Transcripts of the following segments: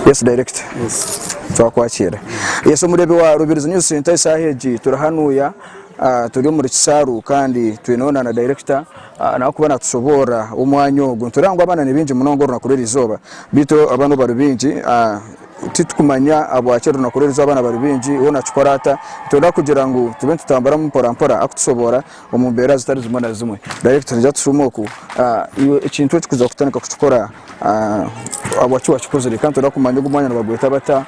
Yes director. Yes. Twakwakira. Yes omureebi wa Rubirizi News Center esaaha egi turi hanuya turi omuri Kisaaru kandi twineho na na director nawe kuba natushoboorora omwanya ogu. Nitureeba ngu abaana ni baingi munonga orunaku rw'erizooba beitu abaana obu bari baingi titukumanya ahabwaki orunaku rw'erizooba abaana bari baingi we nakikora ata. Nitwenda kugira ngu tube nitutamburamu mpora mpora akutushoboora omu mbeera zitari zimwe na zimwe. Director noija tushuume oku iwe ekintu eki kuza kutandika kukikora Ahabwaki wakikozire kandi toda kumanya ogu mwanya nibagweta bata?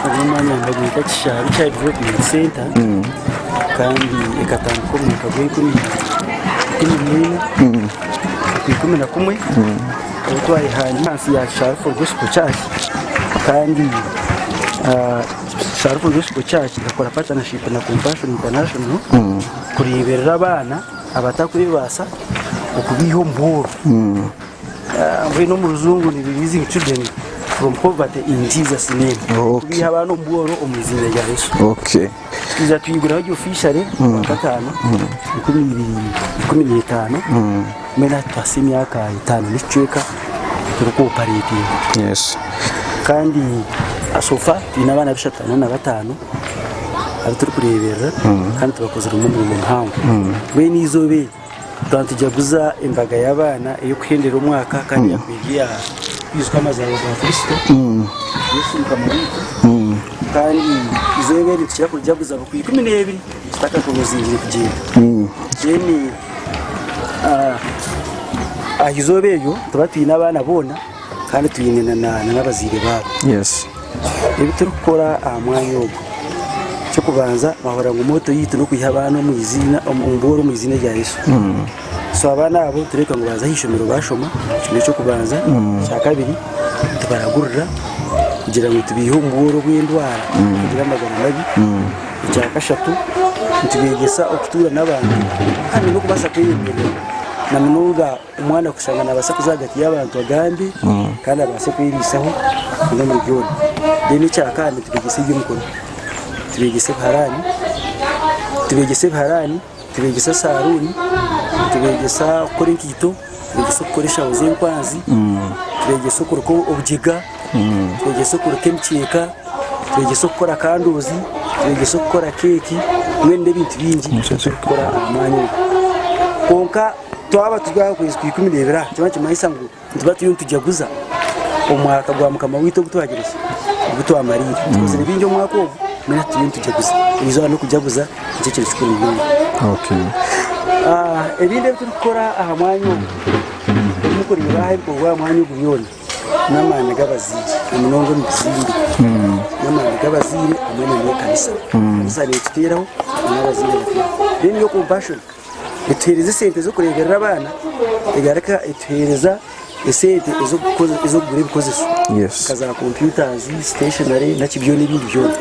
Ogu omwanya nibagweta Kisharu Child Development Centre kandi ekatandika omu mwaka gw'enkumi ikumi n'ina ikumi na kumwe obu twayehangira ahansi ya Kisharu Full Gospel Church kandi Kisharu Full Gospel Church ekakora partnership na Compassion International kureeberera abaana abatarikwebaasa okubaiha omu bworo. Mbwenu omu rujungu ni releasing children from poverty in Jesus name. Okay. Kubiiha abaana omu bworo omu iziina rya Yesu. Okay. Twija twiguraho egyo officially Rwakataano 2015 mbwenu hati tuhitsya emyaka etaano n'ekicweka turikuoperatinga. Yes. Kandi so far twine abaana bishatu ana na bataano abu turikureeberera kandi tubakoziremu omurimo muhango. Mbwenu eizooba eri twaba nitujaguza embaga y'abaana ey'okuhendera omwaka kandi yakuba eri aha kwijuka amazaarwa ga Kristo Yesu Mukama waitu. Kandi eizooba eri nitukira kurijaguza buri Kwikumineebiri tutakakorozingire kugyenda. Then aha izooba eryo nituba twine abaana boona kandi twine n'abazaire baabo. Yes. Ebi turikukora aha mwanya ogu, eky'okubanza twahurira ngu motto yaitu n'okwiha abaana omu iziina omu bworo omu iziina rya Yesu. So abaana abo nitureebeka ngu baaza aha ishomero baashoma, ekyo n'eky'okubanza. Ekyakabiri nitubaragurira kugira ngu tubaihe omu bworo bw'endwara kugira amagara mabi. Ekyakashatu nitubeegyesa okutuura n'abantu kandi n'okubaasa kweyemerera na munonga Omwana kushanga nabaasa kuza ahagati y'abantu agambe kandi abaase kweriisaho n'omuri byona. Then ekyakana nitubegyesa eby'emikono, nitubegyesa ebiharaani, nitubegyesa ebiharaani, nitubegyesa saruuni, nitubegyesa kukora enkaito, nitubegyesa okukora enshaho z'enkwanzi, nitubegyesa okuruka obugyega, nitubegyesa okuruka emikyeka, nitubegyesa okukora kandozi, nitubegyesa okukora keeki, mbwenu n'ebintu bingi ebiturikukora aha mwanya ogu. Kwonka Twaba turi aha kwezi kwa Ikumineebiri aha, nikyo nikimanyisa ngu nituba turiyo nitujaguza omwaka gwa Mukama waitu ogu twagire ki? Ogu twamariire. Tukozire bingi omwaka ogu, mbwenu hati turiyo nitujaguza. Eizooba n'okujaguza nikyo kintu kikuru munonga. Okay. Ah, ebindi ebi turikukora aha mwanya ogu, ebi murikureeba aha ebikorwa aha mwanya ogu byona, n'amaani g'abazaire na munonga omu bizimbe. N'amaani g'abazaire hamwe na n'ekanisa. Ekanisa neetuteeraho, n'abazaire bateeraho. Then yo compassion. Etuheereza esente z'okureeberera abaana, egaruka etuheereza esente ez'okugura ebikozeso nka za computers, stationery naki byona ebindi byona.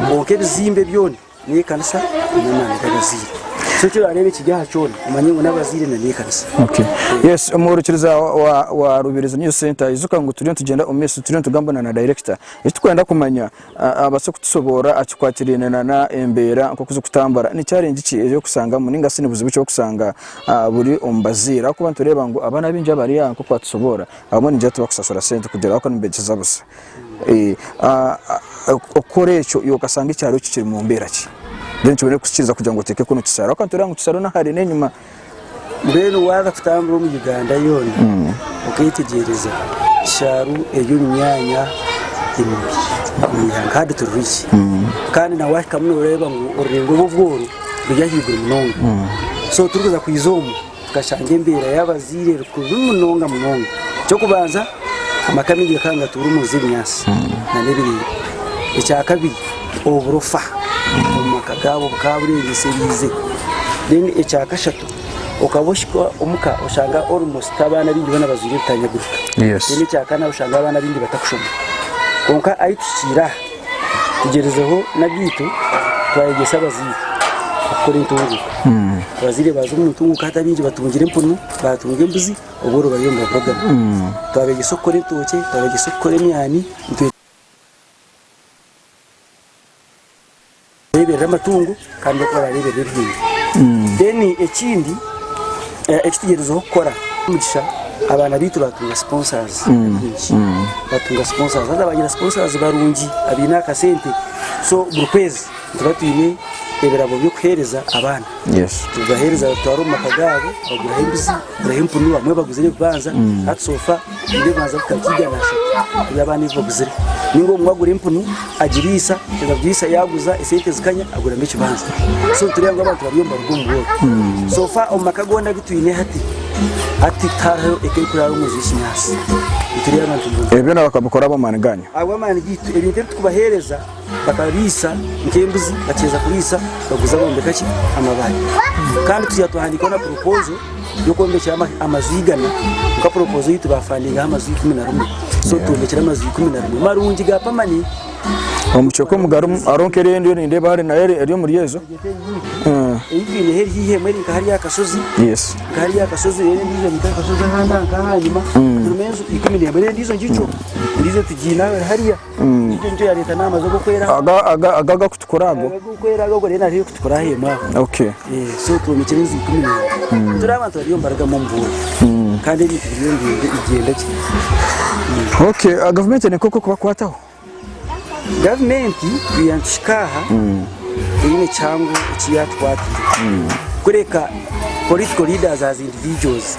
Kwonka ebizimbe byona n'ekanisa n'amaani g'abazaire. So eki orareeba ekiri aha kyona omanye ngu n'abazaire na n'ekanisa. Okay. Yes, omuhurikiriza wa, wa Rubirizi News Center, ijuka ngu turiyo nitugyenda omu maiso turiyo nitugamba na na director. Eki turikwenda kumanya Abaase kutusoboorora aha kikwatiraine na embeera nk'oku zirikutambura. Ni challenge ki ezi orikusangamu ninga shi ni buzibu ki orikushanga buri omu bazaire? Ahabw'okuba nitureeba ngu abaana abaingi abari aha nk'oku watusoboorora, abamwe nigira tibakusashura sente kugira ahabw'okuba nibegyeseza busha. Okukora ekyo iwe okashanga ekyaro ekyo kiri mu mbeera ki? Then kibone kukusikiriza kugira ngu oteeke kunu Kisaro. Ahabw'okuba nitureeba ngu Kisaro nahare n'enyima. Mbwenu waaza kutambura omu Uganda yoona okeetegyereza Kisharu eri omu myanya emibi omu ihanga kandi turi rich kandi na waahikamu nooreeba ngu orurengo rw'obworo ruri ahaiguru munonga. So turikuza kwija omu tukashanga embeera y'abazaire eri kubi munonga munonga. Eky'okubanza amaka maingi gakaba nigatuura omu nju z'ebinyaatsi n'ebireere. Ekyakabiri oburofa omu maka gaabo bukaba burengyesereize. Then ekyakashatu okaba ohika omuka oshanga almost abaana baingi boona bajwaire ebitanyagurika. Yes. Then ekyakana oshanga abaana baingi batakushoma. Kwonka ahi tuhikiire aha tugyerizeho n'agaitu twayegyesa abazaire okukora entunguka. Abazaire baaza omu ntunguka hati abaingi batungire empunu, baatunga embuzi obworo bariyo nibaburugamu. Twabegyesa okukora entookye, twabegyesa okukora emyani. Reeberera amatungo kandi n'oku baraareeberera ebihingwa. Then ekindi eki tugyerizeho kukora omugisha Abaana baitu batunga sponsors baingi, batunga sponsors haza bagira sponsors barungi abaine akasente so buri kwezi nituba twine ebirabo by'okuheereza abaana. Tubibaheereza babitwara omu maka gaabo baguraho embuzi, baguraho empunu abamwe baguzire ebibanza hati so far twine ebibanza bikaba 130 ebi abaana ebi baguzire. Ninga omwe agura empunu agiriisa, aheza kugiriisa yaaguza esente zikanya aguramu ekibanza. So nitureeba ngu abantu bariyo nibaruga omu bworo. So far omu maka goona agu twine hati, hati tihariho eka erikuraara omu nju y'ekinyaatsi. Nitureeba abantu nibongera. Ebyo byona bakabikora ahabw'amaani gaanyu? Ahabw'amaani gaitu. Ebintu ebi turikubaheereza bakariisa nk'embuzi, bakiheza kuriisa baguza bombeka ki? Amabaati. Kandi tugira twahandiikaho na proposal y'okwombekyera amaju igana, nka proposal yaitu baafandingaho amaju 11. So twombekire amaju 11 marungi ga permanent. Omu kicweka omu garimu hariho nk'eri endiijo nindeeba hare nayo eri omuri ezo. Ei twineho eri haihi emwe eri nka hariya aha kashozi, nka hariya aha kashozi reero endiijo eri nka kashozi ahandi aha nka ahanyima. Turimu enju 11 reero endiijo ngigyo, endiijo tugiine aho hariya. Egyo nikyo yareeta n'amaju ag'okwera. Aga aga aga agakutukura ago. Ag'okwera ago reero hariho erikutukura aha emwe aho. Okay. So twombekire enju 11. Turi abantu bariyo nibarugamu omu bworo. Kandi ebintu biriyo nibigyenda gye. Okay, gavumenti eine nk'oku ekubakwataho? Gavumenti kwiha nituhika aha eine kihango eki yaatukwatire. Kureka political leaders as individuals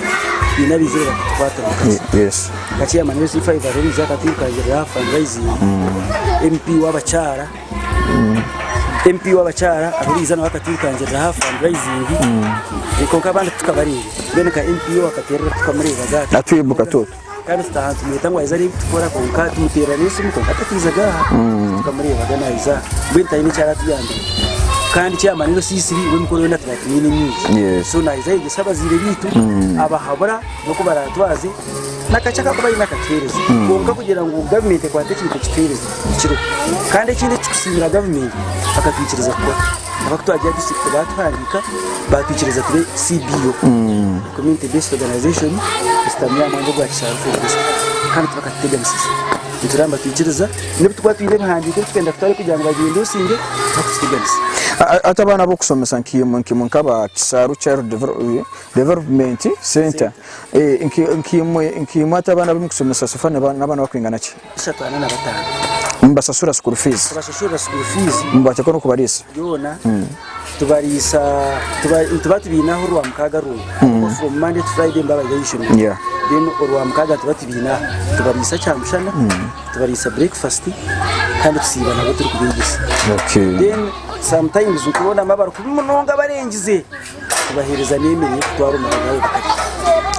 baine abaizire bakatukwatiraho kakye. Yes. Nka chairman we C5 hariho omuzeeyi akatwirukangirira aha fundraising, MP w'abakyara, MP w'abakyara hariho oriiza nawe akatwirukangirira aha fundraising, kwonka abandi titukabareebire. Mbwenu nka MP we akaterera titukamureebaga ati. Atwibuka tuutu. Kandi tutaaha nitumweta ngu aize areebe ebi tukora kwonka tumuteerera n'esimu kwonka takaizaga aha, titukamureebaga naiza aha. Mbwenu taine eki aratuyambire. Kandi chairman we C3 we emikoro yoona tuba tumwine mingi. Yes. So naiza ayegyesa abazaire baitu, abahabura n'oku baraatwaze. N'akakye aku arikuba aine akatuheereza. Kwonka kugira ngu gavumenti ekwate ekintu ekituheereze, tikiriho. Kandi ekindi ekitukusiimira gavumenti, bakatwikiriza kukora. Ahabw'okuba ku twagiire aha disiturikiti baatuhandiika, baatwikiriza tube CBO, Community Based Organization, eshutami aha mwanya ogwa Kisaaru Full Gospel. Kandi tibakatuteganisize. Nitureba nibatwikiriza, n'obu turikuba twine ebihandiiko ebi turikwenda kutwara kugira ngu babyendoosinge, tibarikututeganisa. Hati abaana ab'okushomesa nkaimwe nk'aba Kisaaru Child Development Centre, Nkaimwe ati abaana abu murikusomesa so far n'abaana barikwingana ki? 345. Nimubasasura school fees? Tubashashurira school fees. Nimubateeka n'okubariisa? Byona tubariisa nituba tubiine aho orwamukaaga rwonka ahabw'okuba from Monday to Friday nibaba bari ah'eishomero then orwamukaaga nituba tubiine aho tubariisa kyamushana, tubariisa breakfast kandi tusiiba nabo turikubeegyesa. Then sometimes nitubonamu abarikubi munonga abarengize. Tubaheereza n'emere y'okutwara omu maka gaabo bakarya.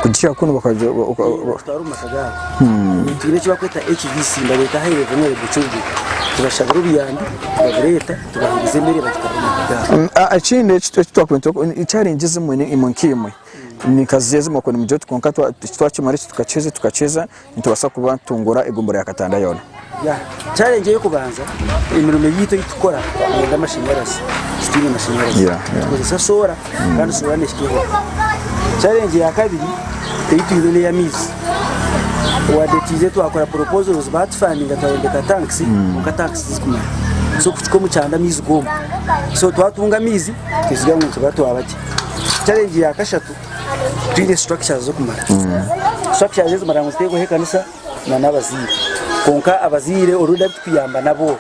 Kugihika kunu bakagira Kutwara omu maka gaabo. Twine eki barikweta HVC nibabeeta Highly Vulnerable Children. Tubashabira obuyambi, tubabureeta, tubaheereza emere bagitwara omu maka gaabo. Ekindi eki twakuba challenge ezimwe imwe nkaimwe ni nka ezimwe nimugira oti kwonka twakimara eki tukakiheza tukakiheza nitubaasa kuba nitutungura egombolola ya Katanda yoona. Challenge ey'okubanza, emirimo yaitu ei tukora neyenda amashanyarazi, titwine mashanyarazi. Tukozesa soora kandi soora nehika ehwaho. Challenge ya kabiri ei twine n'ey'amaizi. Wadde twizire twakora proposals baatufandinga twayombeka tanks kwonka tanks tizikumara. So kuhika omu kyanda amaizi gooma. So twatunga amaizi twesiga ngu nituba twaba gye. Challenge ya kashatu, Twine structures z'okumara. Structures ezimara ngu ziteekweho ekanisa na n'abazaire. Kwonka abazaire already abu tukuyamba nabo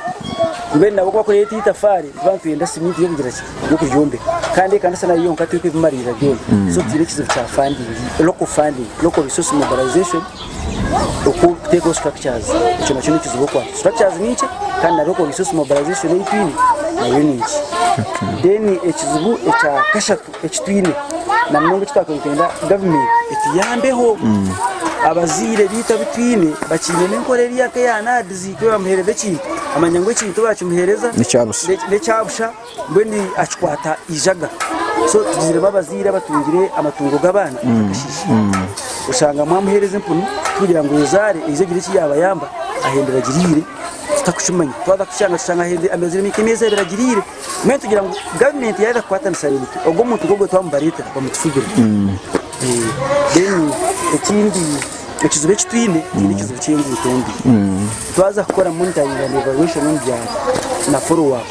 mbwenu nabo ku bakureeta eitafaari nituba nitwenda siminti y'okugira ki? Y'okuryombeka. Kandi ekanisa nayo yonka terikubimariirira byona. So twine ekizibu kya funding, local funding, local resource mobilization okuteekaho structures. Ekyo nakyo n'ekizibu okwakyo. Structures ni nkye kandi na local resource mobilization ei twine nayo ni nkye. Then ekizibu ekya kashatu. Eki twine na munonga eki twakaba nitwenda gavumenti etuyambeho. Abazaire baitu abu twine bakiine n'enkora eriya nk'eya NAADS ku bamuheereza ekintu amanya ngu ekintu bakimuheereza n'ekya busha mbwenu akikwata eijaga. So tugiziremu abazaire abatungire amatungo g'abaana akashiisha. Oshanga mwamuheereza empunu tikugira ngu ezaare eije egire eki yaabayamba ahendera agiriire tutakukimanya. Twaza kushanga tushanga amazire nk'emyezi ebiri agiriire. Mbwenu tugira ngu gavumenti yaaheza kukwatanisa naitwe, ogwo omuntu nk'ogwo twamubareetera bamutufubire. Then ekindi ekizibu eki twine, twine ekizibu ky'enguuto mbi. Twaza kukora monitoring and evaluation omu byaro na follow up,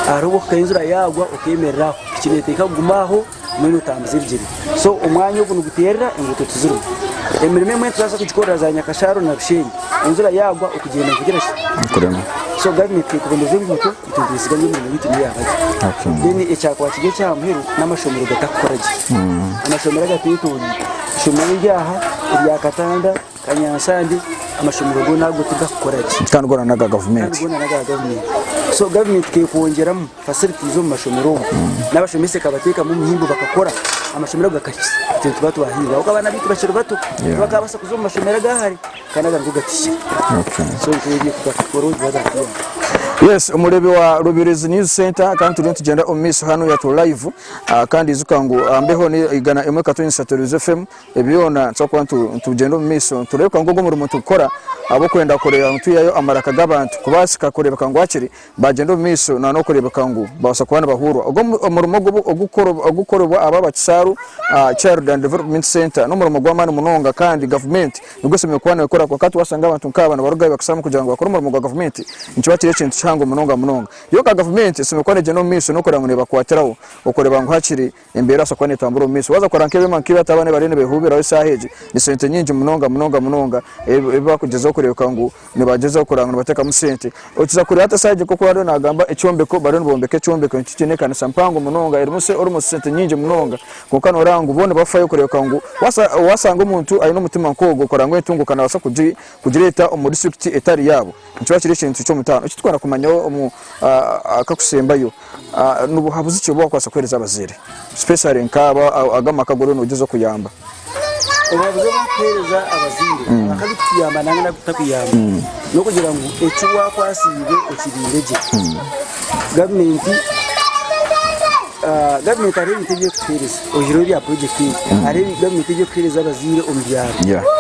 hariho obu ohika enjura yaagwa okeemerera aho, piki neeteeka kuguma aho mbwenu otambuza ebigyere. So omwanya ogu niguteerera enguuto tizirimu. Emirimo emwe nitubaasa kugikorera za Nyakashaaro na Bushenyi, enjura yaagwa okugyenda nikugira ki? Kurema. So gavumenti ekuboneza enguuto itwe nitwesiga ngu emirimo yaitu niyo yaaba gye. Okay. Then ekyakuba kiri eky'aha muheru n'amashomero gatakukora gye. Amashomero agatwetoreire, ishomero eryaha, erya Katanda, Kanyansande, amashomero goona ago tigakukora gye. Kandi goona n'aga Kandi gavumenti. goona n'aga gavumenti. So gavumenti kekwongyeramu facilities omu mashomero omu, n'abashomesa ekabateekamu omuhimbo bakakora, amashomero ago gakahikisa, itwe nituba twahiirwe. Ahabw'okuba abaana baitu bakiri bato, tibakaabaasa kuza omu mashomero aga hare kandi aga nigo gatihikire. Okay. So nikyo tukakora obu Yes, omureebi wa Rubirizi News Center kandi turiyo nitugyenda omu maisho hanu ya turi live ah, kandi ijuka ngu ah, mbeho ni 1.3 Rubirizi FM Ebi byona nitubaasa kuba nitugyenda omu maisho nitureebeka ngu ogu omurimo nitukukora ahabw'okwenda kureeba ngu twihayo amaraka g'abantu kubaasika kureebeka ngu hakiri baagyenda omu maisho n'okureebeka ngu babaasa kuba nibahuurwa. Ogu omurimo ogurikukorwa aba aba Kisaaru Child and Development Centre n'omurimo gw'amaani munonga kandi gavumenti nigwo eshemereire kuba neekora kwonka hati waashanga abantu nk'aba nibarugayo bakasharamu kugira ngu bakore omurimo gwa gavumenti nikiba kiri ekintu kihango munonga munonga. Yo nka gavumenti eshemereire kuba neegyenda omu maisho n'okureeba ngu neebakwatiraho okureeba ngu hakiri Embeera ebaasa kuba neetambura omu maisho. Waaza kukora nk'ebyoma nk'ebi hati abaana bariyo nibehuubiraho eshaaha egi, ni sente nyingi munonga munonga munonga ebi barikugyezaho kureebeka ngu nibagyezaho kureba ngu nibateekamu sente. Okiza kureeba hati eshaaha egi nk'oku bariyo nagamba ekyombeko, bariyo nibombeka ekyombeko nikyo n'ekanisa mpango munonga erimu almost sente nyingi munonga kwonka nooreeba ngu bo nibafayo kureebeka ngu waashanga omuntu aine omutima nk'ogwo kureba ngu entunguuka naabaasa kugireeta omu disiturikiti etari yaabo nikiba kiri ekintu ky'omutaano. Eki turikwenda kumanyaho omu akakusembayo. Nibuhabuzi ki obu wakubaasa kuheereza abazaire especially nkaaba ago amaka agu oriyo nogyezaho kuyamba? Obuhabuzi obu ndikuheereza abazaire amaka agukutuyamba nangwa n'agutakuyamba n'okugira ngu eki waakwasiibwe okirinde gye. Gavumenti gavumenti hariho ebintu ebi erikutuheereza oihireho ebya purojekiti egi hariho ebi gavumenti ebi erikuheereza abazaire omu byaro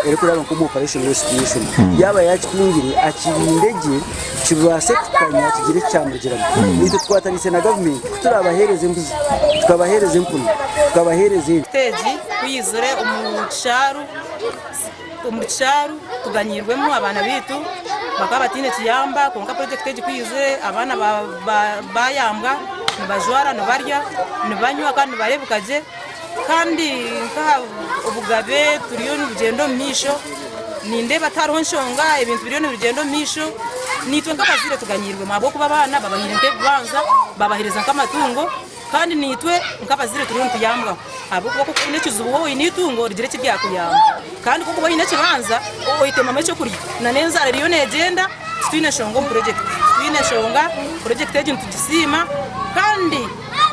erikuraba nk'omu operation rescue mission. Yaaba yaakitungire akirinde gye. Kibaase kukanya kigire eki kyamurugiramu. Naitwe tukwataniise na gavumenti ku turaabaheereza embuzi, tukabaheereza empunu, tukabaheereza ente. Egi ku yaizire omu kishaaru, omu kishaaru tuganyirwemu abaana baitu bakaba bataine kiyamba kwonka purojekiti egi ku yaizire abaana bayambwa nibajwara, nibarya, nibanywa kandi nibareebeka gye kandi nk'aha obugabe turiyo nibugyenda omu maisho. Nindeeba tihariho nshonga, ebintu biriyo nibigyenda omu maisho. Naitwe nk'abazaire tuganyirwemu ahabw'okuba abaana babahaire nk'ebibanza, babaheereza nk'amatungo kandi naitwe nk'abazaire turiyo nituyambwaho ahabw'okuba ku orikufuna ekizibu waaba oine eitungo rigira eki ryakuyamba kandi ku orikuba oine ekibanza oitemamu ekyokurya n'enjara eriyo neegyenda titwine nshonga omu purojekiti, titwine nshonga, purojekiti egi nitugisiima kandi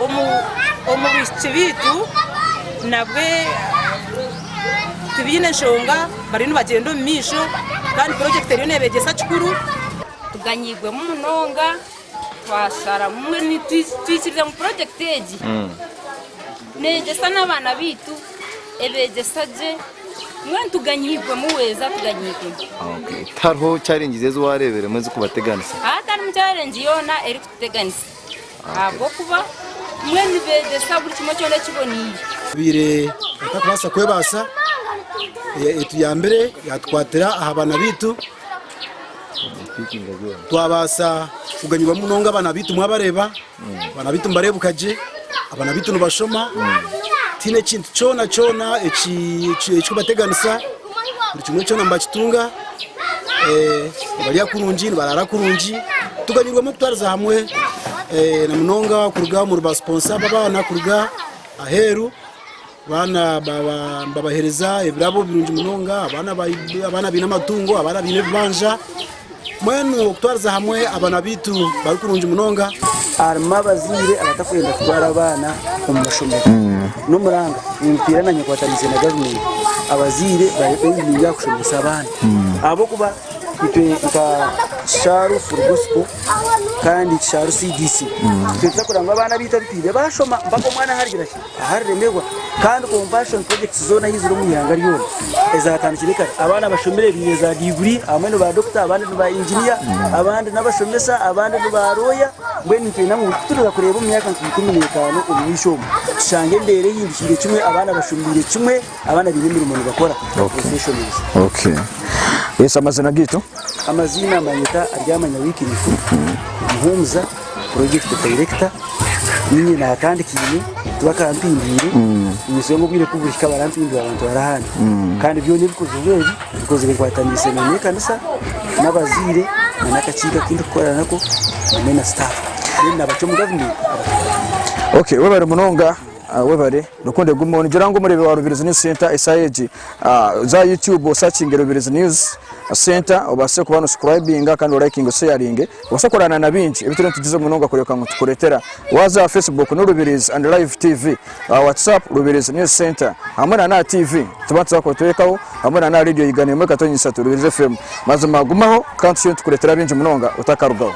omu baishiki baitu nabwe. Tibaine nshonga, bariyo nibagyenda omu maisho kandi purojekiti eriyo nebeegyesa kikuru. Tuganyirwemu munonga twasharamu mbwenu twikiriza ngu purojekiti egi neyegyesa n'abaana baitu, ebegyesa gye mbwenu tuganyirwemu weeza tuganyirwemu. Tihariho challenges ezi wareebiremu ezirikubateganisa? Hatarimu challenge yoona erikututeganisa. Ahabw'okuba mbwenu nibeegyesa buri kimwe kyona ekiboneire. Abaire batakubaasa kwebaasa etuyambire yatukwatira aha baana baitu twabaasa kuganyirwa munonga abaana baitu mwabareeba abaana baitu nibareebuka gye abaana baitu nibashoma tihaine ekintu kyona kyona ekirikubateganisa buri kimwe kyona nibakitunga Nibarya kurungi, nibaraara kurungi, tuganyirwemu okutwariza hamwe na munonga kuruga omuri ba siponsa b'abaana kuruga aheeru, abaana nibabaheereza ebirabo birungi munonga, abaana baine amatungo, abaana baine ebibanja, mbwenu okutwariza hamwe abaana baitu bari kurungi munonga. Harimu abazaire abatakwenda kutwara abaana omu mashomero. N'omuranga nimpiira nanye nkwataniise na gavumenti, abazaire beeyimirire aha kushomesa abaana. Ahabw'okuba itwe nka Kisharu Full Gospel kandi Kisharu CDC, itwe tutakureba ngu abaana baitu abu twine baashoma mpaka omwana ahu arigira ki? Ahu ariremerwa. Kandi Compassion Projects zoona ahu ziri omu ihanga ryona ezatandikire kare, abaana bashomire baine za diguri, abamwe ni ba dokita, abandi ni ba inginiya, abandi n'abashomesa, abandi ni ba looya. Mbwenu nitwenda ngu ku turiza kureeba omu myaka nka 15 omu maisho omu, tushange embeera ehindukiire kimwe, abaana bashomiire kimwe, abaana baine emirimo nibakora, professionals. Okay. Yes, amazina gaitu? Amaziina manyeta Aryamanya Wycliffe Muhumuza, Project Director, niinye naatandikiine. tibakampindiire, niinyesiga ngu obwire ku burihika barampindura bantware ahandi. Kandi byona ebikozirwe ebi, mbikozire nkwataniise n'ekanisa, n'abazaire, n'akakiiko aku ndikukora nako hamwe na sitaafu. Then nabakye omu gavumenti abatukwatiire. Okay, webare munonga. Webare Rukundo egumeho. Nigira ngu omureebi wa Rubirizi News Center esaaha egi za YouTube osakinge Rubirizi News Center obaase kuba nosubscribinga kandi orayikinge osheyaringe obaase kurana na bingi ebi turiyo nitugizaho munonga kureebeka ngu nitukureetera. Waaza aha Facebook ni Rubirizi and Live TV, aha WhatsApp Rubirizi News Center hamwe na n'aha TV nituba nituza kuteekaho hamwe na n'aha radio Igana 1.3 Rubirizi FM. Mazima gumaho kandi tukiyo nitukureetera bingi munonga otakarugaho.